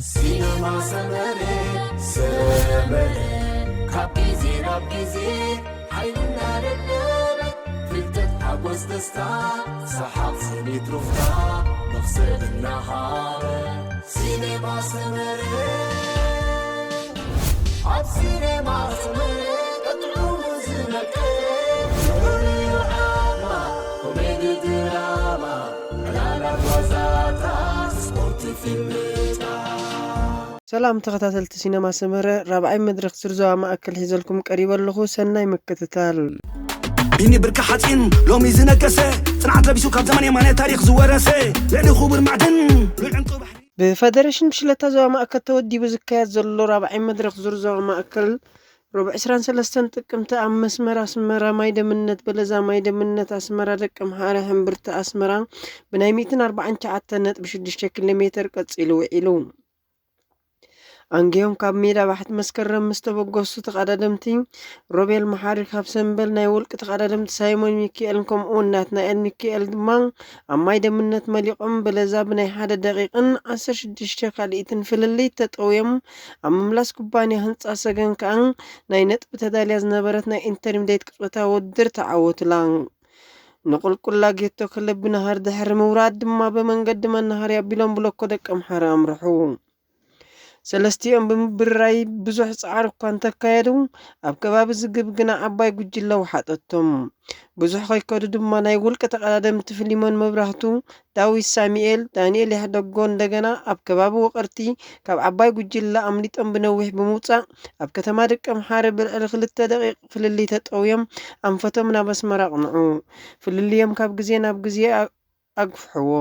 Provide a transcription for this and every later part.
ሲነማ ሰመረ፣ ሰመረ፣ ካብ ግዜ ናብ ግዜ ሓይልና ደለበ፣ ፍልጠት ሓጎስ ደስታ፣ ሰሓቕ ስኒት ሩፍታ፣ መኽሰብ እናሃበ። ሲነማ ሰመረ፣ ኣብ ሲነማ ሰመረ፣ ቀጥዑ ዝነቀ፣ ኮሜዲ ድራማ፣ ዕላላት ዋዛታት፣ ስፖርት ፊልምታት። ሰላም ተኸታተልቲ ሲነማ ሰመረ፣ ራብዓይ መድረኽ ዝርዞዋ ማእከል ሒዘልኩም ቀሪበ ኣለኹ። ሰናይ ምክትታል። ቢኒ ብርኪ ሓፂን ሎሚ ዝነገሰ፣ ፅንዓት ለቢሱ ካብ ዘመን የማነ ታሪኽ ዝወረሰ፣ ልዕሊ ክቡር ማዕድን ልዑል ዕንቁ ባሕሪ። ብፈደሬሽን ብሽለታ ዞባ ማእከል ተወዲቡ ዝካየድ ዘሎ ራብዓይ መድረኽ ዙር ዞባ ማእከል፣ ሮብዕ ዕስራን ሰለስተን ጥቅምቲ ኣብ መስመር ኣስመራ ማይ ደምነት በለዛ ማይ ደምነት ኣስመራ ደቀምሓረ ሕምብርቲ ኣስመራ ብናይ ሚእትን ኣርባዓን ትሽዓተን ነጥቢ ሽዱሽተ ኪሎ ሜተር ቀጺሉ ውዒሉ። ኣንጊሆም ካብ ሜዳ ባሕቲ መስከረም ምስ ተበገሱ ተቐዳደምቲ፣ ሮቤል መሓሪ ካብ ሰምበል፣ ናይ ውልቂ ተቐዳደምቲ ሳይሞን ሚኪኤልን ከምኡውን ናትናኤል ሚኪኤል ድማ ኣብ ማይ ደምነት መሊቖም፣ በለዛ ብናይ ሓደ ደቂቕን ዓሰርተ ሽዱሽተ ካልኢትን ፍልልይ ተጠውዮም። ኣብ ምምላስ ኩባንያ ህንጻ ሰገን ከኣ ናይ ነጥቢ ተዳልያ ዝነበረት ናይ ኢንተርሚዲየት ቅጽበታዊ ውድድር ተዓወቱላ። ንቁልቁል ላጌቶ ክለብ ብናሃር ድሕሪ ምውራድ ድማ ብመንገዲ መናሃርያ ኣቢሎም ብሎኮ ደቀምሓረ ኣምርሑ። ሰለስቲኦም ብምብርራይ ብዙሕ ጻዕሪ እኳ እንተካየዱ፣ ኣብ ከባቢ ዝግብ ግና ዓባይ ጉጅለ ወሓጠቶም። ብዙሕ ከይከዱ ድማ ናይ ውልቂ ተቐዳደምቲ ፍሊሞን መብራህቱ፣ ዳዊት ሳሚኤል፣ ዳንኤል ያሕደጎ እንደገና ኣብ ከባቢ ውቕርቲ ካብ ዓባይ ጉጅለ ኣምሊጦም ብነዊሕ ብምውጻእ ኣብ ከተማ ደቀምሓረ ብልዕሊ ክልተ ደቂቕ ፍልልይ ተጠውዮም ኣንፈቶም ናብ ኣስመራ ኣቕንዑ። ፍልልዮም ካብ ግዜ ናብ ግዜ ኣ-፣ ኣግፍሕዎ።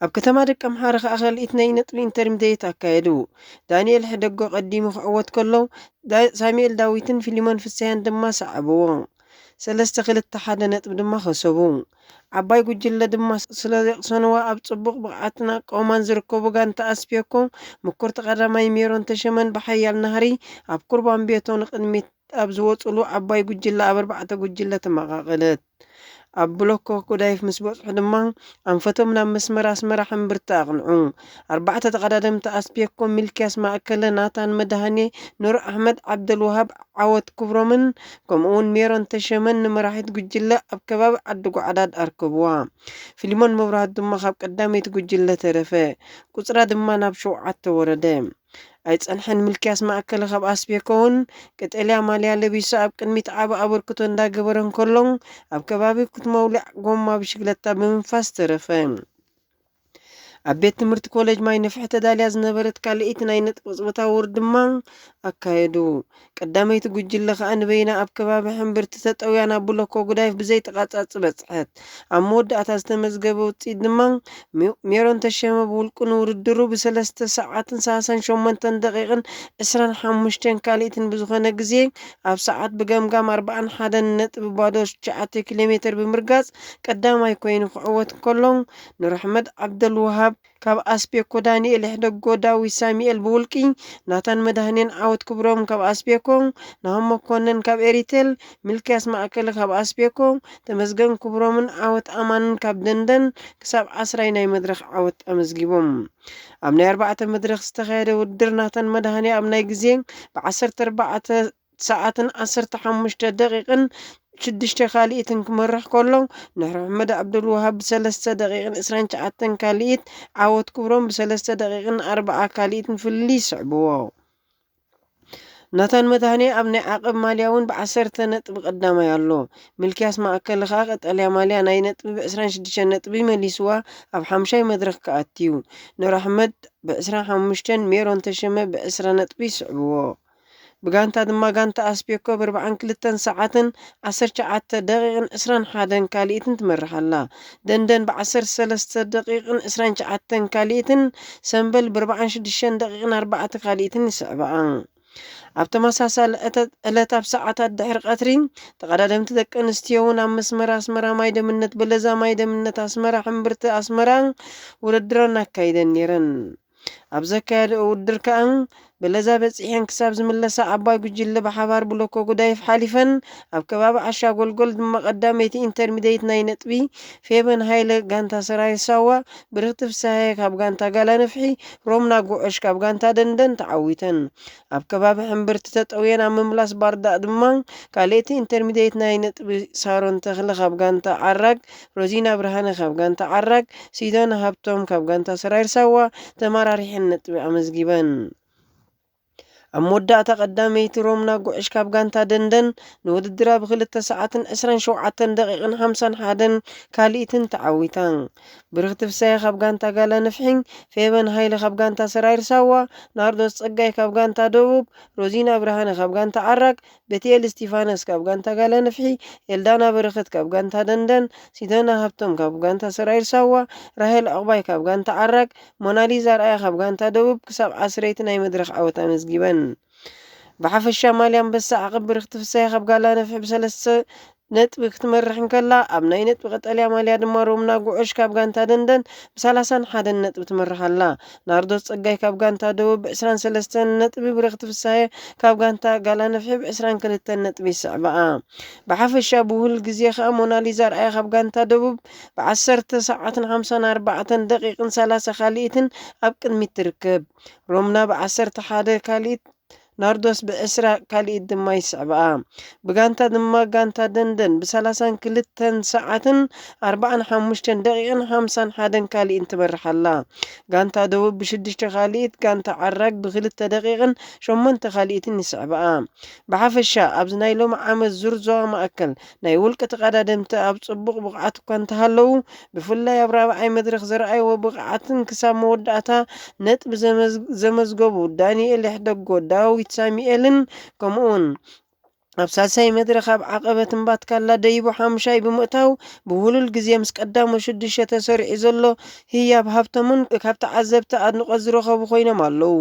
ኣብ ከተማ ደቀምሓረ ከኣ ካልኢት ናይ ነጥቢ ኢንተርሚዲየት ኣካየዱ። ዳንኤል ሕደጎ ቀዲሙ ክዕወት ከሎ፣ ዳ-፣ ሳሙኤል ዳዊትን ፊሊሞን ፍስሃን ድማ ሰዓብዎ። ሰለስተ ክልተ ሓደ ነጥቢ ድማ ከሰቡ። ዓባይ ጉጅለ ድማ ስለ ዘቕሰንዋ ኣብ ጽቡቕ ብቕዓትን ኣቃውማን ዝርከቡ ጋንታ ኣስፔኮ፣ ምኩር ተቐዳማይ ሜሮን ተሸመን ብሓያል ናህሪ ኣብ ኩርባን ቤቶ ንቕድሚት ኣብ ዝወጹሉ ዓባይ ጉጅለ ኣብ ኣርባዕተ ጉጅለ ተመቓቐለት። ኣብ ብሎኮ ጉዳይፍ ምስ በጽሑ ድማ ኣንፈቶም ናብ መስመር ኣስመራ ሕምብርቲ ኣቕንዑ። ኣርባዕተ ተቐዳደምቲ ኣስፔኮ ሚልክያስ ማእከለ፣ ናታን መድሃኔ፣ ኑር ኣሕመድ፣ ዓብደልወሃብ ዓወት ክብሮምን ከምኡውን ሜሮን ተሸመን ንመራሒት ጉጅለ ኣብ ከባቢ ዓዲ ጓዕዳድ ኣርከብዋ። ፊሊሞን መብራህቱ ድማ ካብ ቀዳመይቲ ጉጅለ ተረፈ። ቁጽራ ድማ ናብ ሸውዓተ ወረደ። ኣይጸንሐን፣ ሚልክያስ ማእከለ ካብ ኣስቤኮ እውን ቀጠልያ ማልያ ለቢሱ ኣብ ቅድሚት ዓቢ ኣበርክቶ እንዳገበረ እንከሎ፣ ኣብ ከባቢ ኩት መውልዕ ጎማ ብሽግለታ ብምንፋስ ተረፈ። ኣብ ቤት ትምህርቲ ኮሌጅ ማይ ነፍሒ ተዳልያ ዝነበረት ካልኣይቲ ናይ ነጥቢ ቅጽበታዊ ውርድ ድማ ኣካየዱ። ቀዳመይቲ ጉጅለ ከኣ ንበይና ኣብ ከባቢ ሕምብርቲ ተጠውያ ናብ ብሎኮ ጉዳይፍ ብዘይተቓጻጺ በጽሐት። ኣብ መወዳእታ ዝተመዝገበ ውጽኢት ድማ ሜ-፣ ሜሮን ተሸመ ብውልቁ ንውድድሩ ብሰለስተ ሰዓትን ሰላሳን ሸሞንተን ደቂቕን ዕስራን ሓሙሽተን ካልኢትን ብዝኾነ ግዜ ኣብ ሰዓት ብገምጋም ኣርባዓን ሓደን ነጥቢ ባዶ ትሽዓተ ኪሎ ሜተር ብምርጋጽ ቀዳማይ ኮይኑ ክዕወት እንከሎ፣ ኑር ኣሕመድ ዓብደልወሃብ ካብ ኣስቤኮ፣ ዳንኤል ይሕደጎ፣ ዳዊት ሳሚኤል ብውልቂ፣ ናታን መድሃኔን ዓወት ክብሮም ካብ ኣስቤኮ፣ ናሆም መኮነን ካብ ኤሪቴል፣ ሚልክያስ ማእከለ ካብ ኣስቤኮ፣ ተመስገን ክብሮምን ዓወት ኣማንን ካብ ደንደን ክሳብ ዓስራይ ናይ መድረኽ ዓወት ኣመዝጊቦም። ኣብ ናይ ኣርባዕተ መድረኽ ዝተኻየደ ውድድር ናታን መድሃኔ ኣብ ናይ ግዜ ብዓሰርተ ኣርባዕተ ሰዓትን ዓሰርተ ሓሙሽተ ደቂቕን ሽዱሽተ ካልኢትን ክመርሕ ከሎ፣ ኑር ኣሕመድ ዓብዱልወሃብ ብሰለስተ ደቂቕን ዕስራን ትሽዓተን ካልኢት፣ ዓወት ክብሮም ብሰለስተ ደቂቕን ኣርባዓ ካልኢትን ፍልልይ ይስዕብዎ። ናታን መድሃኔ ኣብ ናይ ዓቐብ ማልያ እውን ብዓሰርተ ነጥቢ ቀዳማይ ኣሎ። ሚልክያስ ማእከለ ከኣ ቀጠልያ ማልያ ናይ ነጥቢ ብዕስራን ሽዱሽተን ነጥቢ መሊስዋ ኣብ ሓምሻይ መድረኽ ክኣትዩ። ኑር ኣሕመድ ብዕስራን ሓሙሽተን፣ ሜሮን ተሸመ ብዕስራ ነጥቢ ይስዕብዎ። ብጋንታ ድማ ጋንታ ኣስፔኮ ብኣርባዓን ክልተን ሰዓትን ዓሰርተ ትሽዓተ ደቂቕን ዕስራን ሓደን ካልኢትን ትመርሕ ኣላ። ደንደን ብዓሰርተ ሰለስተ ደቂቕን ዕስራን ትሽዓተን ካልኢትን፣ ሰምበል ብኣርባዓን ሽዱሽተን ደቂቕን ኣርባዕተ ካልኢትን ይስዕብኣ። ኣብ ተመሳሳሊ ዕተ-፣ ዕለት ኣብ ሰዓታት ድሕሪ ቀትሪ፣ ተቐዳደምቲ ደቂ ኣንስትዮ እውን ኣብ መስመር ኣስመራ ማይ ደምነት በለዛ ማይ ደምነት ኣስመራ ሕምብርቲ ኣስመራ ውድድረን ኣካይደን ነይረን። ኣብ ዘካየድኦ ውድድር ከኣ በለዛ በጺሐን ክሳብ ዝምለሳ ዓባይ ጉጅለ ብሓባር ብሎኮ ጉዳይፍ ሓሊፈን ኣብ ከባቢ ዓሻ ጎልጎል ድማ ቀዳመይቲ ኢንተርሚዲየት ናይ ነጥቢ ፌበን ሃይለ ጋንታ ሰራዊት ሳዋ፣ ብርኽቲ ፍስሃየ ካብ ጋንታ ጋላ ነፍሒ፣ ሮምና ጉዕሽ ካብ ጋንታ ደንደን ተዓዊተን። ኣብ ከባቢ ሕምብርቲ ተጠውየን ኣብ ምምላስ ባርዳእ ድማ ካልእቲ ኢንተርሚዲየት ናይ ነጥቢ ሳሮን ተኽለ ካብ ጋንታ ዓራግ፣ ሮዚና ብርሃነ ካብ ጋንታ ዓራግ፣ ሲዶን ሃብቶም ካብ ጋንታ ሰራዊት ሳዋ ተመራሪሐን ነጥቢ ኣመዝጊበን። ኣብ መወዳእታ ቀዳመይቲ ሮምና ጉዕሽ ካብ ጋንታ ደንደን ንውድድራ ብክልተ ሰዓትን ዕስራን ሸውዓተን ደቂቕን ሓምሳን ሓደን ካልኢትን ተዓዊታ። ብርኽቲ ፍሳየ ካብ ጋንታ ጋላ ንፍሒን፣ ፌበን ሃይለ ካብ ጋንታ ሰራይር ሳዋ፣ ናርዶስ ጸጋይ ካብ ጋንታ ደቡብ፣ ሮዚና ብርሃነ ካብ ጋንታ ዓራግ፣ ቤትኤል እስቲፋኖስ ካብ ጋንታ ጋላ ንፍሒ፣ ኤልዳና በረኸት ካብ ጋንታ ደንደን፣ ሲደና ሃብቶም ካብ ጋንታ ሰራይር ሳዋ፣ ራሄል ዕቑባይ ካብ ጋንታ ዓራግ፣ ሞናሊዛ ኣርኣያ ካብ ጋንታ ደቡብ ክሳብ ዓስረይቲ ናይ መድረኽ ዓወት ኣመዝጊበን። ብሓፈሻ ማልያ ኣንበሳ ዓቐብ ብርኽቲ ፍሳይ ካብ ጋላ ነፍሒ ብሰለስተ ነጥቢ ክትመርሕ እንከላ፣ ኣብ ናይ ነጥቢ ቀጠልያ ማልያ ድማ ሮምና ጉዑሽ ካብ ጋንታ ደንደን ብሰላሳን ሓደን ነጥቢ ትመርሕ ኣላ። ናርዶስ ጸጋይ ካብ ጋንታ ደቡብ ብዕስራን ሰለስተን ነጥቢ፣ ብርኽቲ ፍሳየ ካብ ጋንታ ጋላ ነፍሒ ብዕስራን ክልተን ነጥቢ ይስዕባኣ። ብሓፈሻ ብውህል ግዜ ከኣ ሞናሊዛ ኣርኣያ ካብ ጋንታ ደቡብ ብዓሰርተ ሰዓትን ሓምሳን ኣርባዕተን ደቂቕን ሰላሳ ካልኢትን ኣብ ቅድሚት ትርከብ። ሮምና ብዓሰርተ ሓደ ካልኢት፣ ናርዶስ ብዕስራ ካልኢት ድማ ይስዕብኣ። ብጋንታ ድማ ጋንታ ደንደን ብሰላሳን ክልተን ሰዓትን ኣርባዓን ሓሙሽተን ደቂቕን ሓምሳን ሓደን ካልኢን ትመርሕ ኣላ። ጋንታ ደቡብ ብሽዱሽተ ካልኢት፣ ጋንታ ዓራግ ብክልተ ደቂቕን ሸሞንተ ካልኢትን ይስዕብኣ። ብሓፈሻ ኣብዚ ናይ ሎሚ ዓመት ዙር ዞባ ማእከል ናይ ውልቂ ተቐዳደምቲ ኣብ ጽቡቕ ብቕዓት እኳ እንተሃለዉ፣ ብፍላይ ኣብ ራብዓይ መድረኽ ዘርኣይዎ ብቕዓትን ክሳብ መወዳእታ ነጥቢ ዘመዝ-፣ ዘመዝገቡ ዳንኤል ይሕደጎ፣ ዳዊት ሳሙኤልን ከምኡውን ኣብ ሳልሳይ መድረኽ ኣብ ዓቐበት እምባትካላ ደይቡ ሓሙሻይ ብምእታው ብውሉል ግዜ ምስ ቀዳሞ ሽዱሽተ ተሰሪዑ ዘሎ ህያብ ሃብቶምን ካብ ተዓዘብቲ ኣድንቖት ዝረኸቡ ኮይኖም ኣለዉ።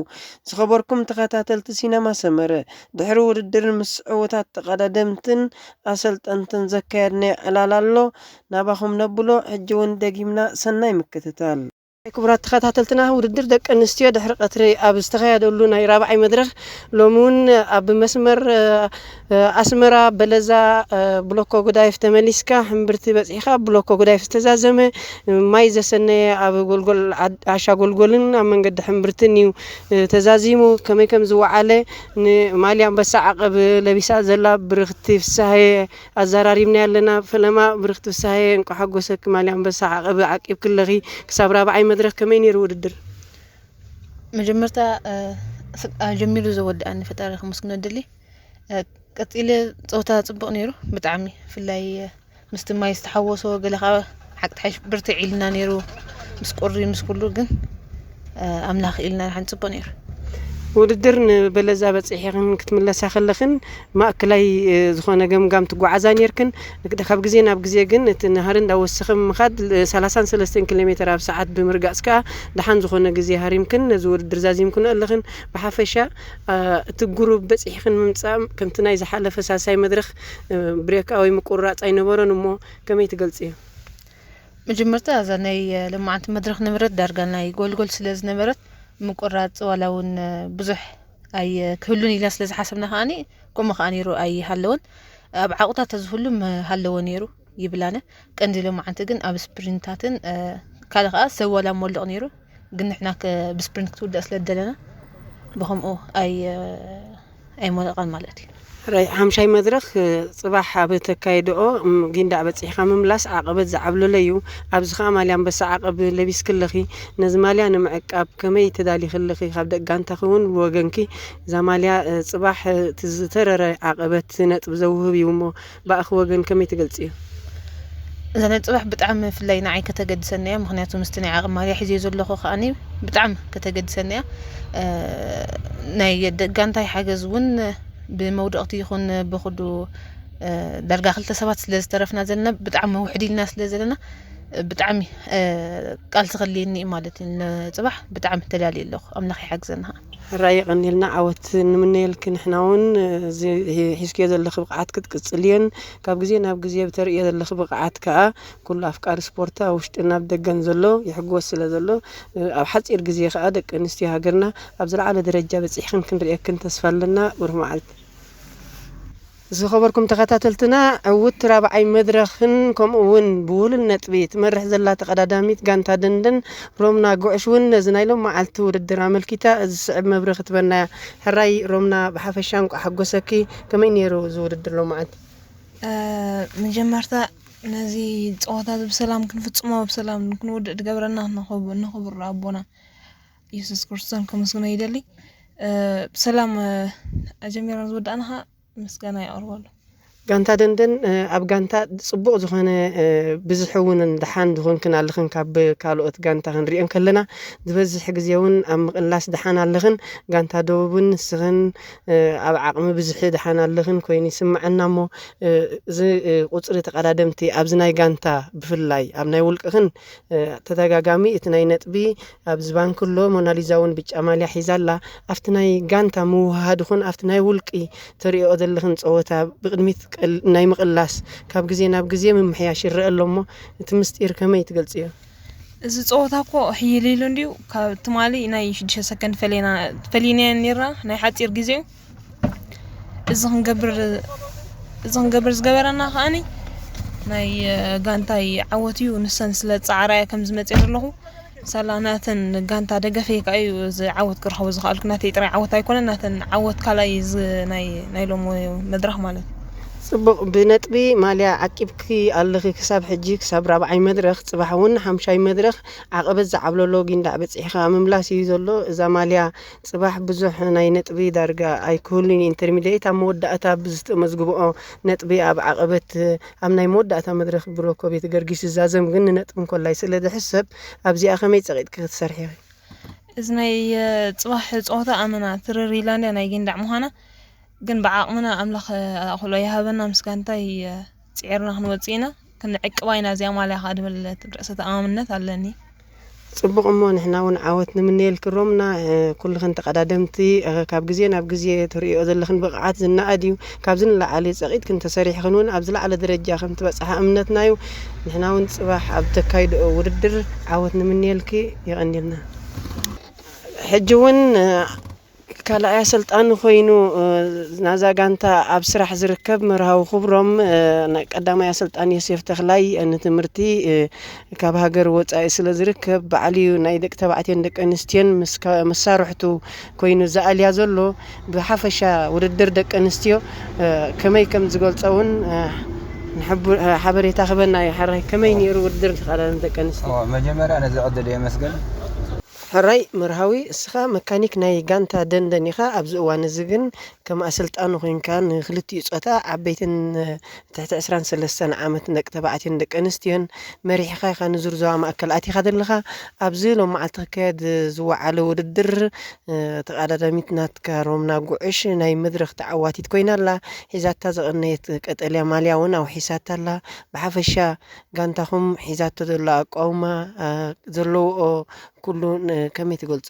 ዝኸበርኩም ተኸታተልቲ ሲነማ ሰመረ፣ ድሕሪ ውድድር ምስ ዕዉታት ተቐዳደምትን ኣሰልጠንትን ዘካየድናዮ ዕላል ኣሎ፣ ናባኹም ነብሎ። ሕጂ እውን ደጊምና ሰናይ ምክትታል። ክቡራት ተኸታተልትና፣ ውድድር ደቂ ኣንስትዮ ድሕሪ ቀትሪ ኣብ ዝተኻየደሉ ናይ ራብዓይ መድረኽ፣ ሎሚ እውን ኣብ መስመር፣ እ፣ ኣስመራ በለዛ፣ እ፣ ብሎኮ ጉዳይፍ ተመሊስካ ሕምብርቲ በጺሕካ፣ ብሎኮ ጉዳይፍ ዝተዛዘመ ማይ ዘሰነየ ኣብ ጎልጎል ዓድ-፣ ዓሻ ጎልጎልን ኣብ መንገዲ ሕምብርትን እዩ፣ እ፣ ተዛዚሙ። ከመይ ከም ዝወዓለ ንማልያ ኣንበሳ ዓቐብ ለቢሳ ዘላ ብርኽቲ ፍሳሄ ኣዘራሪብና ኣለና። ፈለማ ብርኽቲ ፍሳሄ፣ እንቋዕ ሓጎሰኪ፣ ማልያ ኣንበሳ ዓቐብ ዓቂብክለኺ። ክሳብ ራብዓይ መድረኽ ከመይ ነይሩ ውድድር? መጀመርታ፣ እ፣ ፍ-፣ ኣጀሚሩ ዘወድኣኒ ፈጣሪ ከመስግኖ እደሊ። እ፣ ቀጺለ፣ ጸወታ ጽቡቕ ነይሩ ብጣዕሚ፣ ብፍላይ፣ እ፣ ምስቲ ማይ ዝተሓወሶ፣ ገለ ኸኣ ሓቂ ተሓሽ ብርትዕ ኢልና ነይሩ፣ ምስ ቁሪ ምስ ኩሉ፣ ግን፣ እ፣ ኣምላኽ ኢልና ድሓን ጽቡቕ ነይሩ። ውድድር ንበለዛ በጺሕኽን ክትምለሳ ከለኽን ማእከላይ፣ እ፣ ዝኾነ ገምጋም ትጓዓዛ ነይርክን። ንግደ-፣ ካብ ግዜ ናብ ግዜ ግን እቲ ናህሪ እንዳወሰኸ ብምኻድ፣ ል-፣ ሰላሳን ሰለስተን ኪሎ ሜትር ኣብ ሰዓት ብምርጋጽ ከኣ ደሓን ዝኾነ ግዜ ሃሪምክን ነዚ ውድድር ዛዚምክን ኣለኽን። ብሓፈሻ፣ እ፣ እቲ ጉሩብ በጺሕኽን ምምጻእ ከምቲ ናይ ዝሓለፈ ሳልሳይ መድረኽ፣ እ፣ ብሬክ ወይ ምቁርራጽ ኣይነበሮን እሞ ከመይ ትገልጽዮ? መጀመርታ እዛ ናይ፣ እ፣ ለማዓንቲ መድረኽ ነበረት፣ ዳርጋ ናይ ጎልጎል ስለ ዝነበረት፣ ምቁራጽ ዋላ እውን፣ እ፣ ብዙሕ ኣይ-፣ ክህሉን ኢልና ስለ ዝሓሰብና ከኣኒ፣ ከምኡ ከኣ ነይሩ ኣይሃለወን። ኣብ ዓቑታት ተዝህሉ ምሃለወ ነይሩ ይብል ኣነ። ቀንዲ ለማዓንቲ ግን ኣብ ስፕሪንታትን፣ እ፣ ካልእ ከኣ ሰብ ዋላ ሞልቕ ነይሩ፣ ግን ንሕና ከ-፣ ብስፕሪንት ክትውዳእ ስለ ዝደለና፣ ብኸምኡ ኣይ-፣ ኣይሞለቐን ማለት እዩ። ራይ ሓምሻይ መድረኽ፣ እ፣ ጽባሕ ኣብ ተካይድኦ፣ ም፣ ጊንዳዕ በጺሕካ ምምላስ ዓቐበት ዝዓብለሎ እዩ። ኣብዚ ኸኣ ማልያ ኣንበሳ ዓቐብ ለቢስኪ ኣለኺ። ነዚ ማልያ ንምዕቃብ ከመይ ተዳሊኺ ኣለኺ? ካብ ደቂ ጋንታኺ እውን ብወገንኪ እዛ ማልያ፣ እ፣ ጽባሕ፣ እ፣ እቲ ዝተረረ ዓቐበት ነጥቢ ዘውህብ እዩ እሞ ብኣኺ ወገን ከመይ ትገልጽዮ? እዛ ናይ ጽባሕ ብጣዕሚ ብፍላይ ንዓይ ከተገድሰኒ እያ። ምኽንያቱ ምስቲ ናይ ዓቐብ ማልያ ሒዘዮ ዘለኹ ከኣኒ ብጣዕሚ ከተገድሰኒ እያ። እ፣ ናይ ደ-፣ ጋንታይ ሓገዝ እውን ብመውደቕቲ ይኹን ብኹሉ፣ እ፣ ዳርጋ ክልተ ሰባት ስለ ዝተረፍና ዘለና፣ ብጣዕሚ ውሕድ ኢልና ስለ ዘለና፣ ብጣዕሚ፣ እ፣ ቃልሲ ከድልየኒ እዩ ማለት እዩ። ንጽባሕ ብጣዕሚ ተዳልየ ኣለኹ። ኣምላኽ ይሓግዘና። ሕራይ የቐንየልና፣ ዓወት ንምነየልኪ። ንሕና እውን እዚ ሒ- ሒዝክዮ ዘለኺ ብቕዓት ክትቅጽልዮን ካብ ግዜ ናብ ግዜ ብተርእዮ ዘለኺ ብቕዓት ከኣ ኩሉ ኣፍቃሪ ስፖርት ኣብ ውሽጥን ኣብ ደገን ዘሎ ይሕጎስ ስለ ዘሎ፣ ኣብ ሓጺር ግዜ ከኣ ደቂ ኣንስትዮ ሃገርና ኣብ ዝለዓለ ደረጃ በጺሕክን ክንርእየክን ተስፋ ኣለና። ብሩህ መዓልቲ። ዝኸበርኩም ተኸታተልትና፣ ዕውት ራብዓይ መድረኽን ከምኡ እውን ብውህሉል ነጥቢ ትመርሕ ዘላ ተቐዳዳሚት ጋንታ ደንደን ሮምና ጉዕሽ እውን ነዚ ናይ ሎም መዓልቲ ውድድር ኣመልኪታ እዚ ስዕብ መብርህ ክትበና እያ። ሕራይ ሮምና፣ ብሓፈሻ እንቋዕ ሓጎሰኪ። ከመይ ነይሩ እዚ ውድድር ሎም መዓልቲ? መጀመርታ ነዚ ፀወታ እዚ ብሰላም ክንፍፅሞ ብሰላም ክንውድእ ዝገብረና ንኽቡር ኣቦና የሱስ ክርስቶስ ከመስግኖ ይደሊ። ብሰላም ኣጀሚርና ዝወዳእና ከዓ ምስጋና የቕርበሉ። ጋንታ ደንደን ኣብ ጋንታ ፅቡቕ ዝኾነ ብዝሒ እውን ደሓን ዝኾንክን ኣለኽን። ካብ ካልኦት ጋንታ ክንሪኦ ከለና ዝበዝሕ ግዜ እውን ኣብ ምቕላስ ደሓን ኣለኽን። ጋንታ ደቡብን ንስኽን ኣብ ዓቕሚ ብዝሒ ደሓን ኣለኽን ኮይኑ ይስምዐና። እሞ እዚ ቁፅሪ ተቐዳደምቲ ኣብዚ ናይ ጋንታ ብፍላይ ኣብ ናይ ውልቅኽን ተደጋጋሚ እቲ ናይ ነጥቢ ኣብ ዝባን ክሎ ሞናሊዛ እውን ብጫ ማልያ ሒዛ ኣላ። ኣብቲ ናይ ጋንታ ምውህሃድ ይኹን ኣብቲ ናይ ውልቂ ተሪኦ ዘለኽን ፀወታ ብቅድሚት ናይ ምቕላስ ካብ ግዜ ናብ ግዜ ምምሕያሽ ይረአ ኣሎ እሞ እቲ ምስጢር ከመይ ትገልፅዮ? እዚ ፀወታ እኮ ሕይል ኢሉ እንድዩ ካብ ትማሊ ናይ ሽዱሽተ ሰከንድ ፈሊናዮ ነርና ናይ ሓፂር ግዜ እዩ። እዚ ክንገብር እዚ ክንገብር ዝገበረና ከዓኒ ናይ ጋንታይ ዓወት እዩ። ንሰን ስለ ፃዕራያ ከም ዝመፅእ ዘለኹ ሳላ ናተን ጋንታ ደገፈይ ከዓ እዩ እዚ ዓወት ክረኸቦ ዝኽኣልኩ። ናተይ ጥራይ ዓወት ኣይኮነን፣ ናተን ዓወት ካልኣይ እዚ ናይ ናይ ሎሚ መድረኽ ማለት እዩ። ፅቡቕ፣ ብነጥቢ ማልያ ዓቂብኪ ኣለኺ ክሳብ ሕጂ፣ ክሳብ ራብዓይ መድረኽ፣ ፅባሕ እውን ሓምሻይ መድረኽ ዓቐበት ዝዓብለሎ ጊንዳዕ በፂሕኻ ምምላስ እዩ ዘሎ። እዛ ማልያ ፅባሕ ብዙሕ ናይ ነጥቢ ዳርጋ ኣይክህሉን እዩ። ኢንተርሚዲየት ኣብ መወዳእታ ብዝተመዝግብኦ ነጥቢ ኣብ ዓቐበት ኣብ ናይ መወዳእታ መድረኽ ብሮኮቤት ገርጊስ ዝዛዘም ግን ንነጥቢ እንኮላይ ስለ ዝሕሰብ ኣብዚኣ ከመይ ፀቒጥኪ ክትሰርሒ ኢኺ? እዚ ናይ ፅባሕ ፀወታ ኣመና ትርር ኢላ እንድያ ናይ ጊንዳዕ ምዃና ግን ብዓቕምና ኣምላኽ ኣኽሎ ይሃበና ምስ ጋንታይ ፅዒርና ክንወፅእ ኢና። ክንዕቅባ ኢና እዚኣ ማልያ ከዓ ድብል ርእሰ ተኣማምነት ኣለኒ። ፅቡቕ እሞ ንሕና እውን ዓወት ንምነየልኪ ሮምና። ኩልኽን ተቐዳደምቲ ካብ ግዜ ናብ ግዜ ትርእዮ ዘለኽን ብቕዓት ዝነኣድ እዩ። ካብዚ ንላዕሊ ፀቒጥክን ተሰሪሕኽን እውን ኣብ ዝለዓለ ደረጃ ከም ትበፅሓ እምነትና እዩ። ንሕና እውን ፅባሕ ኣብ ተካይድኦ ውድድር ዓወት ንምነየልኪ። የቐንየልና። ሕጂ እውን ካልኣይ ኣሰልጣኒ ኮይኑ ናዛ ጋንታ ኣብ ስራሕ ዝርከብ መርሃዊ ክብሮም፣ ቀዳማይ ኣሰልጣኒ ዮሴፍ ተኽላይ ንትምህርቲ ካብ ሃገር ወፃኢ ስለ ዝርከብ ባዕሉ እዩ ናይ ደቂ ተባዕትዮን ደቂ ኣንስትዮን መሳርሕቱ ኮይኑ ዝኣልያ ዘሎ። ብሓፈሻ ውድድር ደቂ ኣንስትዮ ከመይ ከም ዝገልፆ እውን ሓበሬታ ክበና እዩ። ሕራይ ከመይ ነይሩ ውድድር ተቐዳደምቲ ደቂ ኣንስትዮ? መጀመርያ ነዚ ዕድል የመስግን። ሕራይ መርሃዊ፣ እስኻ መካኒክ ናይ ጋንታ ደንደን ኢኻ። ኣብዚ እዋን እዚ ግን ከም ኣሰልጣኒ ኮይንካ ንክልቲኡ ጾታ ዓበይትን ትሕቲ ዕስራን ሰለስተን ዓመት ደቂ ተባዕትዮን ደቂ ኣንስትዮን መሪሕኻ ኢኻ ንዙር ዞባ ማእከል ኣቲኻ ዘለኻ። ኣብዚ ሎም መዓልቲ ክካየድ ዝወዓለ ውድድር ተቐዳዳሚት ናትካ ሮምና ጉዕሽ ናይ መድረኽ ተዓዋቲት ኮይና ኣላ። ሒዛታ ዝቐነየት ቀጠልያ ማልያ እውን ኣውሒሳታ ኣላ። ብሓፈሻ ጋንታኹም ሒዛቶ ዘሎ ኣቋውማ ዘለውኦ ኩሉ ከመይ ትገልጾ?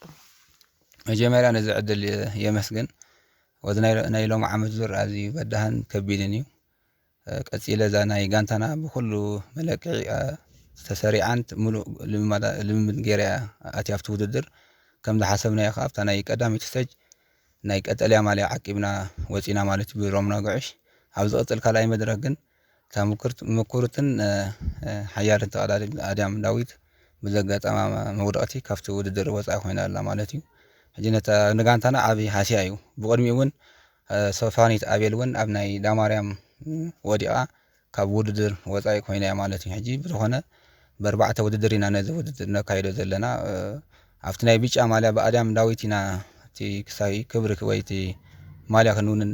መጀመርያ ነዚ ዕድል የመስግን። ወዚ ናይ ሎሚ ዓመት ዙር ኣዝዩ በዳህን ከቢድን እዩ። ቀጺለ እዛ ናይ ጋንታና ብኩሉ መለክዒ ተሰሪዓን ሙሉእ ልምምድ ገይራ እያ ኣትያ ኣብቲ ውድድር። ከም ዝሓሰብናዮ ከኣ ኣብታ ናይ ቀዳመይቲ ስቴጅ ናይ ቀጠልያ ማልያ ዓቂብና ወጺና ማለት እዩ ብሮምና ጉዕሽ። ኣብ ዝቕጽል ካልኣይ መድረኽ ግን እታ ምኩርትን ሓያልን ተቐዳዳሚት ኣድያም ዳዊት ብዘጋጠማ መውደቕቲ ካብቲ ውድድር ወጻኢ ኮይና ኣላ ማለት እዩ። ሕጂ ነታ ንጋንታና ዓቢ ሃስያ እዩ። ብቕድሚኡ እውን ሶፋኒት ኣቤል እውን ኣብ ናይ ዳማርያም ወዲቓ ካብ ውድድር ወጻኢ ኮይና እያ ማለት እዩ። ሕጂ ብዝኾነ ብኣርባዕተ ውድድር ኢና ነዚ ውድድር ነካይዶ ዘለና። ኣብቲ ናይ ብጫ ማልያ ብኣድያም ዳዊት ኢና እቲ ክሳይ ክብሪ ወይ እቲ ማልያ ክንውንን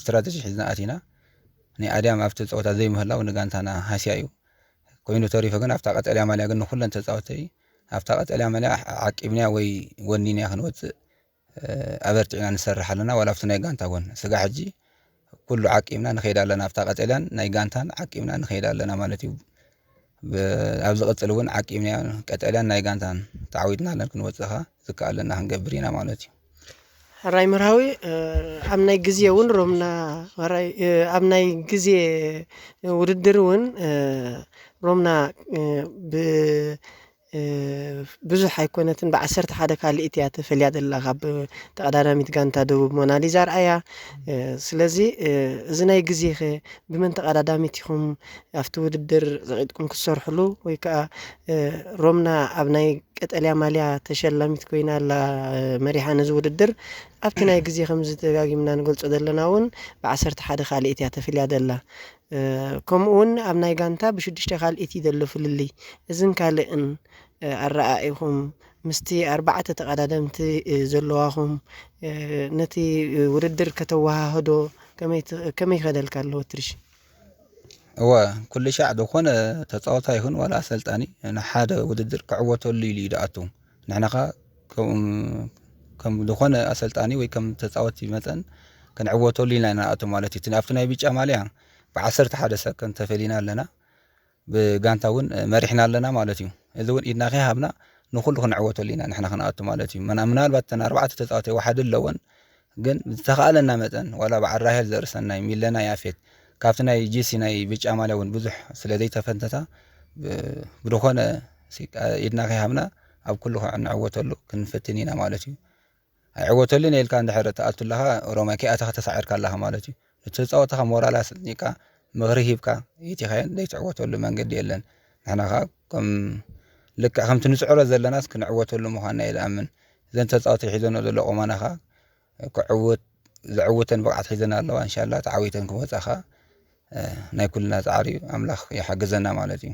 ስትራተጂ ሒዝና ኣቲና። ናይ ኣድያም ኣብቲ ፀወታ ዘይምህላው ንጋንታና ሃስያ እዩ። ኮይኑ ተሪፉ ግን ኣብታ ቀጠልያ ማልያ ግን ንኩለን ተፃወቲ ኣብታ ቀጠልያ ማልያ ዓቂብናያ ወይ ወኒንያ ክንወፅእ ኣበርቲዕና ንሰርሕ ኣለና። ዋላ ኣብቲ ናይ ጋንታ እውን ስጋ ሕጂ ኩሉ ዓቂብና ንኸይድ ኣለና። ኣብታ ቀጠልያን ናይ ጋንታን ዓቂብና ንኸይድ ኣለና ማለት እዩ። ኣብ ዝቕፅል እውን ዓቂብናያ ቀጠልያን ናይ ጋንታን ተዓዊትና ኣለን ክንወፅእ ከዓ ዝከኣለና ክንገብር ኢና ማለት እዩ። ሕራይ መርሃዊ፣ ኣብ ናይ ግዜ እውን ሮምና፣ ሕራይ ኣብ ናይ ግዜ ውድድር እውን ሮምና ብ ብዙሕ ኣይኮነትን፣ ብዓሰርተ ሓደ ካልኢት እያ ተፈልያ ዘላ ካብ ተቐዳዳሚት ጋንታ ደቡብ ሞናሊዛ ኣርኣያ። ስለዚ እዚ ናይ ግዜኸ ብመን ተቐዳዳሚት ኢኹም ኣብቲ ውድድር ዘቒጥኩም ክትሰርሕሉ? ወይ ከዓ ሮምና ኣብ ናይ ቀጠልያ ማልያ ተሸላሚት ኮይና ኣላ መሪሓ ነዚ ውድድር። ኣብቲ ናይ ግዜ ከምዚ ተጋጊምና ንገልጾ ዘለና እውን ብዓሰርተ ሓደ ካልኢት እያ ተፍልያ ዘላ። ከምኡ እውን ኣብ ናይ ጋንታ ብሽዱሽተ ካልኢት እዩ ዘሎ ፍልልይ። እዝን ካልእን ኣረኣኢኹም ምስቲ ኣርባዕተ ተቐዳደምቲ ዘለዋኹም ነቲ ውድድር ከተወሃህዶ ከመይ ከደልካ ኣለዎ ትርሽ? እወ፣ ኩሉ ሻዕ ዝኾነ ተጻወታይ ይኹን ዋላ ኣሰልጣኒ ንሓደ ውድድር ክዕወተሉ ኢሉ እዩ ዝኣቱ። ንሕና ኸኣ ከም ዝኾነ ኣሰልጣኒ ወይ ከም ተጻወቲ መጠን ክንዕወተሉ ኢና ንኣቱ ማለት እዩ። ኣብቲ ናይ ብጫ ማልያ ብዓሰርተ ሓደ ሰከንድ ተፈሊና ኣለና። ብጋንታ እውን መሪሕና ኣለና ማለት እዩ። እዚ እውን ኢድና ከይሃብና ንኹሉ ክንዕወተሉ ኢና ንሕና ክንኣቱ ማለት እዩ። ምና- ምናልባት እተን ኣርባዕተ ተጻወታይ ዋሓዲ ኣለወን፣ ግን ዝተኻእለና መጠን ዋላ በዓል ራሄል ዘርእሰናይ፣ ሚለና ያፌት፣ ካብቲ ናይ ጂሲ ናይ ብጫ ማልያ እውን ብዙሕ ስለ ዘይተፈንተታ ብ- ብዝኾነ ሲ- ኢድና ከይሃብና ኣብ ኩሉ ክንዕወተሉ ክንፈትን ኢና ማለት እዩ። ኣይዕወተሉን ኢልካ እንድሕር ትኣቱ ኣለኻ ሮማይ ከይኣተኻ ተሳዒርካ ኣለኻ ማለት እዩ። ንተጻወትኻ ሞራል ኣስኒቕካ ምኽሪ ሂብካ ኢቲኻዮን ዘይትዕወተሉ መንገዲ የለን። ንሕና ኸዓ ከም ልክዕ ከምቲ ንጽዕሮ ዘለናስ ክንዕወተሉ ምዃንና እየ ዝኣምን። እዘን ተጻወቲ ሒዘንኦ ዘሎ ቁመና ኸዓ ክዕውት ዘዕውተን ብቕዓት ሒዘን ኣለዋ። እንሻላ ተዓዊተን ክወጻ ኸዓ ናይ ኩልና ጻዕሪ እዩ። ኣምላኽ ይሓግዘና ማለት እዩ።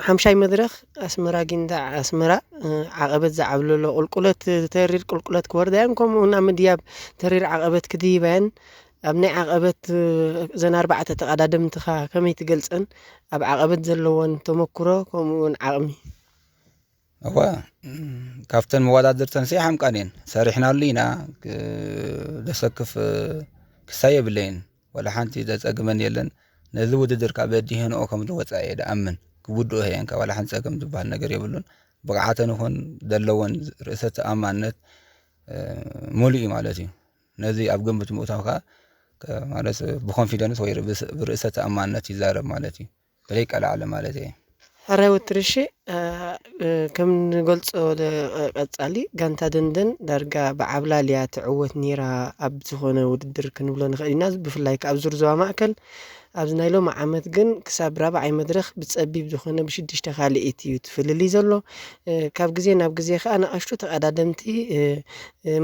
ሓምሻይ መድረኽ ኣስመራ ጊንዳዕ ኣስመራ ዓቐበት ዝዓብለሎ ቁልቁለት ተሪር ቁልቁለት ክወርዳያን ከምኡ እውን ኣብ ምድያብ ተሪር ዓቐበት ክድይባያን ኣብ ናይ ዓቐበት እዘን ኣርባዕተ ተቐዳደምትኻ ከመይ ትገልጸን? ኣብ ዓቐበት ዘለወን ተመክሮ ከምኡ እውን ዓቕሚ። እወ፣ ካብተን መወዳድርተን ሲ ሓምቃን እየን። ሰሪሕናሉ ኢና። ደሰክፍ ክሳይ የብለይን። ወላ ሓንቲ ዘጸግመን የለን። ነዚ ውድድር ካብ በዲህንኦ ከም ዝወጻ እየ ድኣምን። ክውድኦ እየን። ካብ ዋላ ሓንቲ ጸገም ዝበሃል ነገር የብሉን። ብቕዓተን ይኹን ዘለወን ርእሰ ተኣማንነት ሙሉእ እዩ ማለት እዩ። ነዚ ኣብ ግምት ምእታው ከዓ ማለት ብኮንፊደንስ ወይ ብርእሰ ተኣማንነት ይዛረብ ማለት እዩ። ብለይ ቀላዕለ ማለት እየ። ሕራይ ወትርሺ ከም ንገልጾ ቀጻሊ ጋንታ ደንደን ዳርጋ ብዓብላልያ ትዕወት ነይራ ኣብ ዝኾነ ውድድር ክንብሎ ንኽእል ኢና። ብፍላይ ከኣ ኣብ ዙር ዞባ ማእከል ኣብዚ ናይ ሎሚ ዓመት ግን ክሳብ ራብዓይ መድረኽ ብጸቢብ ዝኾነ ብሽዱሽተ ካልኢት እዩ ትፍልልይ ዘሎ። ካብ ግዜ ናብ ግዜ ከኣ ንኣሽቱ ተቐዳደምቲ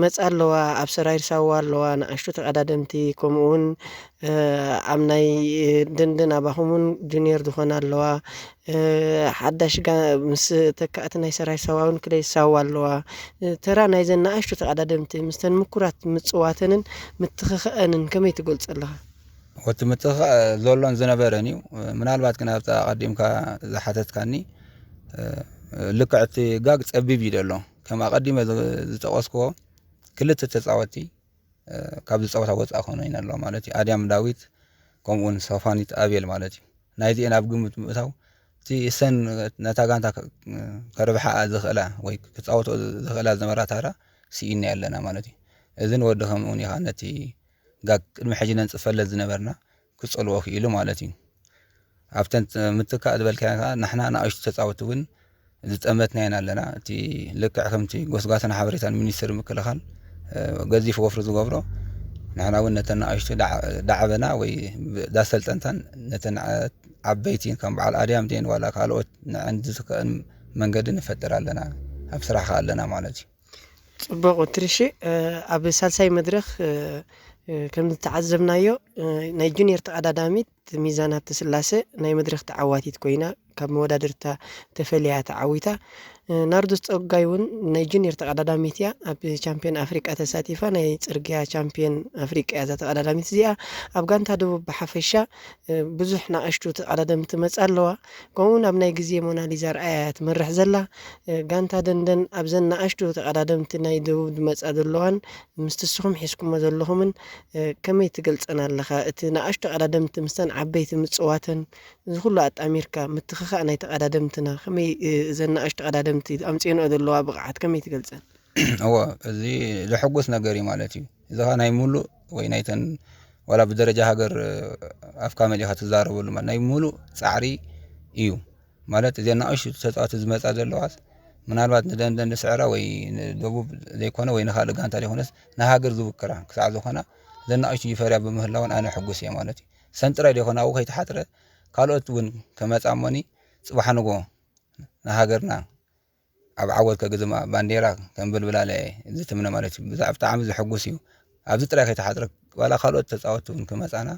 መጻ ኣለዋ፣ ኣብ ሰራይር ሳዋ ኣለዋ፣ ንኣሽቱ ተቐዳደምቲ ከምኡ እውን ኣብ ናይ ደንደን ኣባኹም እውን ጁኒየር ዝኾና ኣለዋ። ሓዳሽ ምስ ተካእቲ ናይ ሰራይር ሳዋ እውን ክለይ ሳዋ ኣለዋ። ተራ ናይዘን ንኣሽቱ ተቐዳደምቲ ምስተን ምኩራት ምጽዋተንን ምትኽኽአንን ከመይ ትገልጾ ኣለኻ? ወቲ ምትኽኻእ ዘሎን ዝነበረን እዩ። ምናልባት ግን ኣብታ ኣቐዲምካ ዝሓተትካኒ ልክዕ እቲ ጋግ ጸቢብ እዩ ዘሎ። ከም ኣቐዲመ ዝጠቐስክዎ ክልተ ተጻወቲ ካብ ዝጸወታ ወጻኢ ኮነ ኢና ኣለዋ ማለት እዩ። ኣድያም ዳዊት ከምኡውን ሶፋኒት ኣቤል ማለት እዩ። ናይዚኤን ኣብ ግምት ምእታው እቲ እሰን ነታ ጋንታ ከርብሓ ዝኽእላ ወይ ክጻወቶ ዝኽእላ ዝነበራ ታራ ስኢና ኣለና ማለት እዩ። እዝን ወዲ ከምኡውን ኢኻ ነቲ ጋግ ቅድሚ ሕጂ ነንጽፈለን ዝነበርና ክጸልዎ ክኢሉ ማለት እዩ። ኣብተን ምትካእ ዝበልካዮ ከዓ ንሕና ንኣሽቱ ተጻወቲ እውን ዝጠመትና ኢና ኣለና። እቲ ልክዕ ከምቲ ጎስጓስን ሓበሬታን ሚኒስትሪ ምክልኻል ገዚፍ ወፍሪ ዝገብሮ ንሕና እውን ነተን ንኣሽቱ ዳዕበና ወይ ዳሰልጠንታን ነተን ዓበይቲ ከም በዓል ኣድያም ደን ዋላ ካልኦት ንዕን ዝትክእን መንገዲ ንፈጥር ኣለና። ኣብ ስራሕ ከዓ ኣለና ማለት እዩ። ጽቡቕ ወትርሺ ኣብ ሳልሳይ መድረኽ ከም ዝተዓዘብናዮ ናይ ጁኒየር ተቐዳዳሚት ሚዛን ሃብተስላሰ ናይ መድረኽ ተዓዋቲት ኮይና ካብ መወዳድርታ ተፈልያ ተዓዊታ። ናርዶስ ጸጋይ እውን ናይ ጁኒየር ተቐዳዳሚት እያ። ኣብ ቻምፒዮን ኣፍሪቃ ተሳቲፋ ናይ ጽርግያ ቻምፒዮን ኣፍሪቃ እያ እዛ ተቐዳዳሚት እዚኣ። ኣብ ጋንታ ደቡብ ብሓፈሻ ብዙሕ ንኣሽቱ ተቐዳደምቲ መጻ ኣለዋ። ከምኡውን ኣብ ናይ ግዜ ሞናሊዛ ርኣያ እያ ትመርሕ ዘላ። ጋንታ ደንደን ኣብዘን ንኣሽቱ ተቐዳደምቲ ናይ ደቡብ ዝመጻ ዘለዋን ምስቲ ንስኹም ሒዝኩሞ ዘለኹምን ከመይ ትገልጸን ኣለኻ? እቲ ንኣሽቱ ተቐዳደምቲ ምስተን ዓበይቲ ምጽዋተን እዚ ኩሉ ኣጣሚርካ ምትኽኻእ ናይ ተቐዳደምትና ከመይ እዘን ንኣሽቱ ተቐዳደምቲ ኣምጺኦንኦ ዘለዋ ብቕዓት ከመይ ትገልጸን? እዎ፣ እዚ ዘሐጉስ ነገር እዩ ማለት እዩ። እዚ ኸዓ ናይ ሙሉእ ወይ ናይተን ዋላ ብደረጃ ሃገር ኣፍካ መሊኻ ትዛረበሉ ማለት ናይ ሙሉእ ጻዕሪ እዩ። ማለት እዘን ንኣሽቱ ተጻወቲ ዝመጻ ዘለዋስ ምናልባት ንደንደን ዝስዕራ ወይ ንደቡብ ዘይኮነ ወይ ንኻልእ ጋንታ ዘይኮነስ ንሃገር ዝውክራ ክሳዕ ዝኾና እዘን ንኣሽቱ ይፈርያ ብምህላወን ኣነ ሕጉስ እየ ማለት እዩ። ሰን ጥራይ ዘይኮነ ኣብኡ ከይተሓጽረ ካልኦት እውን ከመጻ እሞኒ ጽባሕ ንጎ ንሃገርና ኣብ ዓወት ከግዝማ ባንዴራ ከንብልብላለ እየ ዝትምነ ማለት እዩ። ብዛዕባ ብጣዕሚ ዘሐጉስ እዩ። ኣብዚ ጥራይ ከይተሓጽረ ዋላ ካልኦት ተጻወትቲ እውን ክመጻና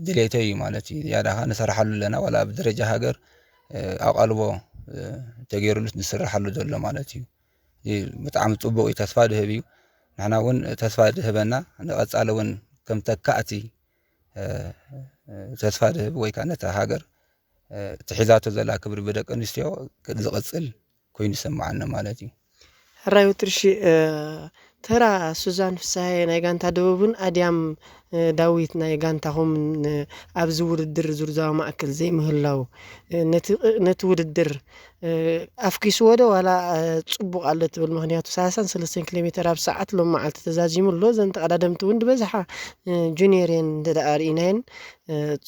ድሌተይ እዩ ማለት እዩ። ዝያዳ ኸዓ ንሰርሓሉ ኣለና ዋላ ኣብ ደረጃ ሃገር ኣቓልቦ ተገይሩሉ ዝስርሓሉ ዘሎ ማለት እዩ። እዚ ብጣዕሚ ጽቡቕ እዩ፣ ተስፋ ድህብ እዩ። ንሕና እውን ተስፋ ድህበና ንቐጻሊ እውን ከም ተካእቲ ተስፋ ድህብ ወይ ከዓ ነታ ሃገር እቲ ሒዛቶ ዘላ ክብሪ ብደቂ ኣንስትዮ ዝቕጽል ኮይኑ ይሰማዓኒ ማለት እዩ። ሕራይ ወትርሺ ተራ ሱዛን ፍስሃየ ናይ ጋንታ ደቡብን ኣድያም ዳዊት ናይ ጋንታኹምን ኣብዚ ውድድር ዙርዛዊ ማእከል ዘይምህላው ነቲ ውድድር ኣፍኪስዎ ዶ ዋላ ጽቡቕ ኣሎ ትብል? ምኽንያቱ ሰላሳን ሰለስተን ኪሎ ሜተር ኣብ ሰዓት ሎም መዓልቲ ተዛዚሙ ኣሎ። እዘን ተቐዳደምቲ እውን ዝበዝሓ ጁኒየር እየን እንተ ደኣ ርኢናየን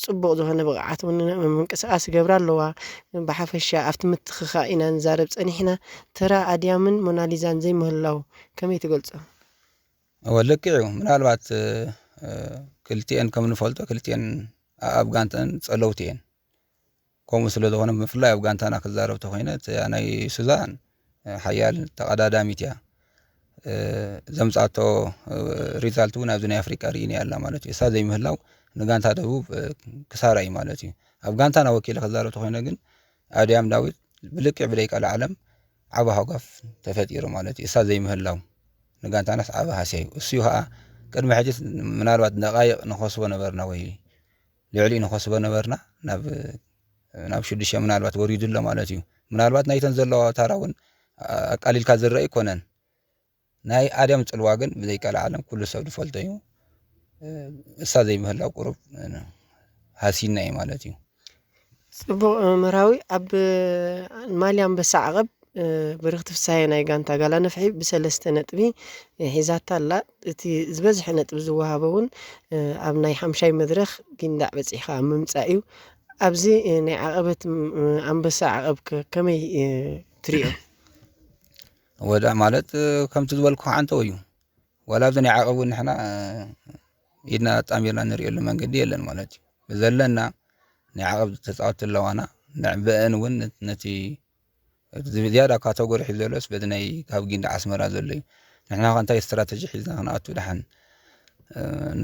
ጽቡቕ ዝኾነ ብቕዓት እውን ምንቅስቃስ ይገብራ ኣለዋ። ብሓፈሻ ኣብቲ ምትኽኻእ ኢና ንዛረብ ጸኒሕና። ተራ ኣድያምን ሞናሊዛን ዘይምህላው ከመይ ትገልጾ? እወ ልክዕ እዩ። ምናልባት ክልቲኤን ከም ንፈልጦ ክልቲኤን ኣኣብ ጋንተን ጸለውቲ እየን። ከምኡ ስለ ዝኾነ ብፍላይ ኣብ ጋንታና ክዛረብ ተኾይነ እታ ናይ ሱዛን ሓያል ተቐዳዳሚት እያ። ዘምጻቶ ሪዛልት እውን ኣብዚ ናይ ኣፍሪቃ ርኢናያ ኣላ ማለት እዩ። እሳ ዘይምህላው ንጋንታ ደቡብ ክሳራ እዩ ማለት እዩ። ኣብ ጋንታና ወኪለ ክዛረብ ተኾይነ ግን ኣድያም ዳዊት ብልክዕ ብደቂቃ ለዓለም ዓቢ ሃጓፍ ተፈጢሩ ማለት እዩ። እሳ ዘይምህላው ንጋንታናስ ዓቢ ሃስያ እዩ። እሱ እዩ ከዓ ቅድሚ ሕጂ ምናልባት ደቃይቕ ንኸስቦ ነበርና ወይ ልዕሊኡ ንኸስቦ ነበርና ናብ ናብ ሽዱሽተ ምናልባት ወሪዱ ኣሎ ማለት እዩ። ምናልባት ናይተን ዘለዋ ታራ እውን ኣቃሊልካ ዝረአ ኣይኮነን። ናይ ኣድያም ጽልዋ ግን ብዘይቃል ዓለም ኩሉ ሰብ ዝፈልጦ እዩ። እሳ ዘይምህላው ቁሩብ ሃሲና እዩ ማለት እዩ። ጽቡቕ መርሃዊ ኣብ ማልያ ኣንበሳ ዓቐብ ብርኽቲ ፍስሃየ ናይ ጋንታ ጋላ ነፍሒ ብሰለስተ ነጥቢ ሒዛታ ኣላ። እቲ ዝበዝሐ ነጥቢ ዝወሃቦ እውን ኣብ ናይ ሓምሻይ መድረኽ ጊንዳዕ በጺሕካ ኣብ ምምጻእ እዩ። ኣብዚ ናይ ዓቐበት ኣንበሳ ዓቐብ ከመይ ትሪኦ? ወዳ ማለት ከምቲ ዝበልኩ ከዓ እንተው እዩ። ዋላ ኣብዚ ናይ ዓቐብ እውን ንሕና ኢድና ኣጣሚርና ንሪእየሉ መንገዲ የለን ማለት እዩ። ብዘለና ናይ ዓቐብ ተፃወትቲ ኣለዋና። ንዕበአን እውን ነቲ ዝያዳ ካተጎሪ ሒዙ ዘሎስ በዚ ናይ ካብ ጊንዳ ዓስመራ ዘሎ እዩ። ንሕና ከ እንታይ ስትራተጂ ሒዝና ክንኣቱ ደሓን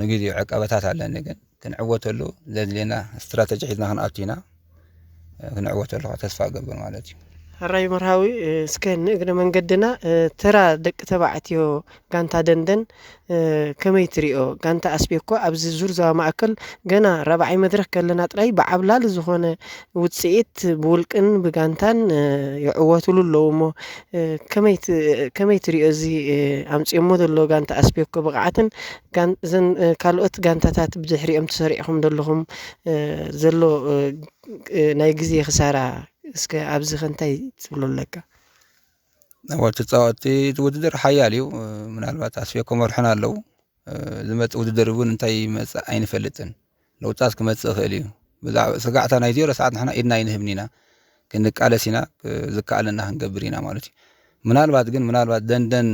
ንግዜኡ ዕቀበታት ኣለኒ ግን ክንዕወተሉ ዘድልየና ስትራተጂ ሒዝና ክንኣቱ ኢና ክንዕወተሉ ከዓ ተስፋ እገብር ማለት እዩ። ሕራይ መርሃዊ እስከ ንእግረ መንገድና ተራ ደቂ ተባዕትዮ ጋንታ ደንደን ከመይ ትሪኦ? ጋንታ ኣስቤኮ ኣብዚ ዙር ዞባ ማእከል ገና ራብዓይ መድረኽ ከለና ጥራይ ብዓብላሊ ዝኾነ ውፅኢት ብውልቅን ብጋንታን ይዕወትሉ ኣለዉ እሞ ከመይ ትሪኦ እዚ ኣምፅኦሞ ዘሎ ጋንታ ኣስቤኮ ብቕዓትን እዘን ካልኦት ጋንታታት ብድሕሪኦም ተሰሪዕኹም ዘለኹም ዘሎ ናይ ግዜ ክሳራ እስከ ኣብዚ ከ እንታይ ትብሎ ኣለካ? ወቲ ፃወቲ ውድድር ሓያል እዩ። ምናልባት ኣስቤኮ መርሑን ኣለዉ ዝመፅእ ውድድር እውን እንታይ ይመፅእ ኣይንፈልጥን። ለውጣት ክመፅእ ይኽእል እዩ። ብዛዕባ ስጋዕታ ናይ ዜሮ ሰዓት ንሕና ኢድና ኣይንህብን ኢና። ክንቃለስ ኢና፣ ዝከኣለና ክንገብር ኢና ማለት እዩ። ምናልባት ግን ምናልባት ደንደን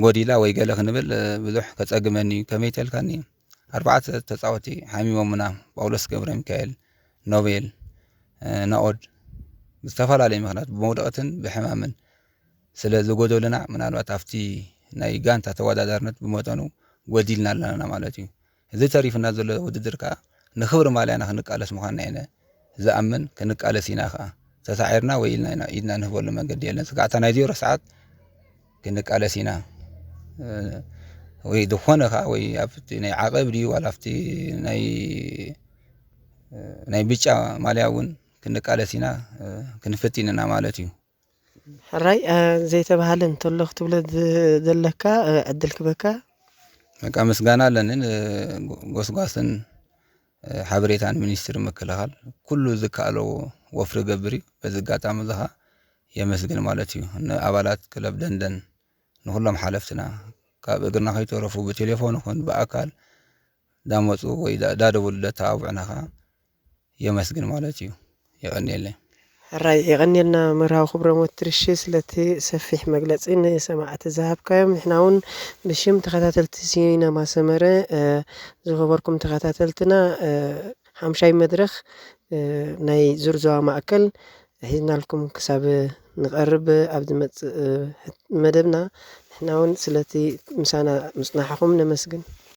ጎዲላ ወይ ገለ ክንብል ብዙሕ ከፀግመኒ እዩ። ከመይ ተልካኒ ኣርባዕተ ተፃወቲ ሓሚሞምና፣ ጳውሎስ ገብረ ሚካኤል፣ ኖቤል፣ ናኦድ ብዝተፈላለየ ምክንያት ብመውደቕትን ብሕማምን ስለ ዝጎደሉና ምናልባት ኣብቲ ናይ ጋንታ ተወዳዳርነት ብመጠኑ ጎዲልና ኣለና ማለት እዩ። እዚ ተሪፍና ዘሎ ውድድር ከዓ ንክብሪ ማልያና ክንቃለስ ምዃንና ኢና ዝኣምን። ክንቃለስ ኢና ከዓ ተሳዒርና ወይ ኢልና ኢና ኢድና ንህበሉ መንገዲ የለን። ስጋዕታ ናይ ዜሮ ሰዓት ክንቃለስ ኢና ወይ ዝኾነ ከዓ ወይ ኣብቲ ናይ ዓቐብ ድዩ ዋላ ኣብቲ ናይ ናይ ብጫ ማልያ እውን ክንቃለስ ኢና ክንፍትን ኢና ማለት እዩ። ሕራይ ዘይተባህለ እንተሎ ክትብሎ ዘለካ ዕድል ክበካ። በቃ ምስጋና ኣለኒ ንጎስጓስን ሓበሬታን ሚኒስትሪ ምክልኻል ኩሉ ዝከኣሎ ወፍሪ ገብር እዩ። በዚ ኣጋጣሚ እዚ ኸዓ የመስግን ማለት እዩ። ንኣባላት ክለብ ደንደን፣ ንኹሎም ሓለፍትና፣ ካብ እግርና ከይተረፉ ብቴሌፎን ይኹን ብኣካል ዳመፁ ወይ ዳ- ዳደወሉ ደተባብዑና ከዓ የመስግን ማለት እዩ። የቐንየለይ። ሕራይ የቐንየልና መርሃዊ ክብሮም ወትርሺ ስለቲ ሰፊሕ መግለፂ ንሰማዕቲ ዝሃብካዮም። ንሕና እውን ብሽም ተኸታተልቲ ሲነማ ሰመረ ዝኸበርኩም ተኸታተልትና ሓምሻይ መድረኽ ናይ ዙርዘዋ ማእከል ሒዝናልኩም ክሳብ ንቐርብ ኣብ ዝመፅእ መደብና ንሕና እውን ስለቲ ምሳና ምፅናሕኹም ነመስግን።